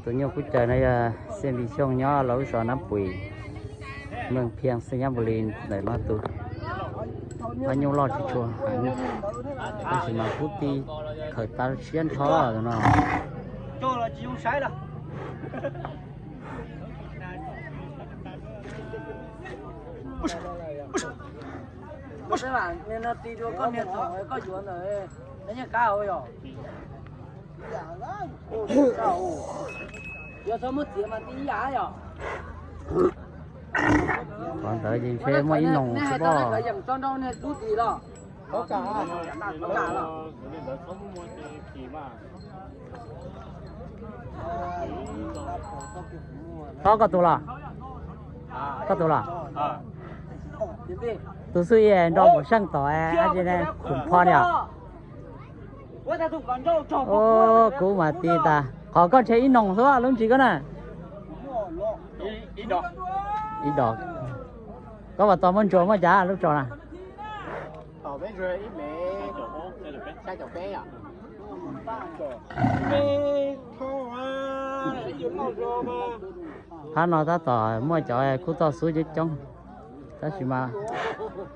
Tus nyuj kub caws no yog Xeeb Vim Xyooj nyob lub zos Nab Pum, meej Phiaj, Xeeb Nyab Npus Lis ntawm no tus. Ob nyuj loj tsis tshua heev, tab sis mas kub tij khaws tau siab nrho tus no. Qhov ntawd ces ntshe muaj ib noog xwb pob. Txhob koj tus los? Koj tus los? Tus xub ib nrog Npaum Seej tom, ab tsi ne, Khoom Pho ni os. Kub mas ti tas, qhov koj ntshe ib noog xwb lub ntsis koj na. Ib dos. Koj vas tos muaj ntsuas muaj cav lub tsos na? Phab no tab tom muaj cov kub toj xub coob coob, tab sis mas,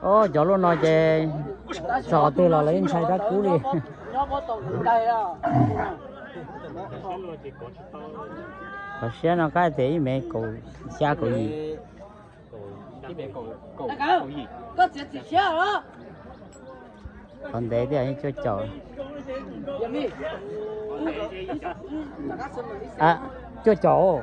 o, cov lub no ces txog qhov twg los lawv yeej ntshai dab kub li. Qhov siab no kab tias ib mev kaum xya kaum yim. Qhov ntev tiag, cuaj caum. Cuaj caum.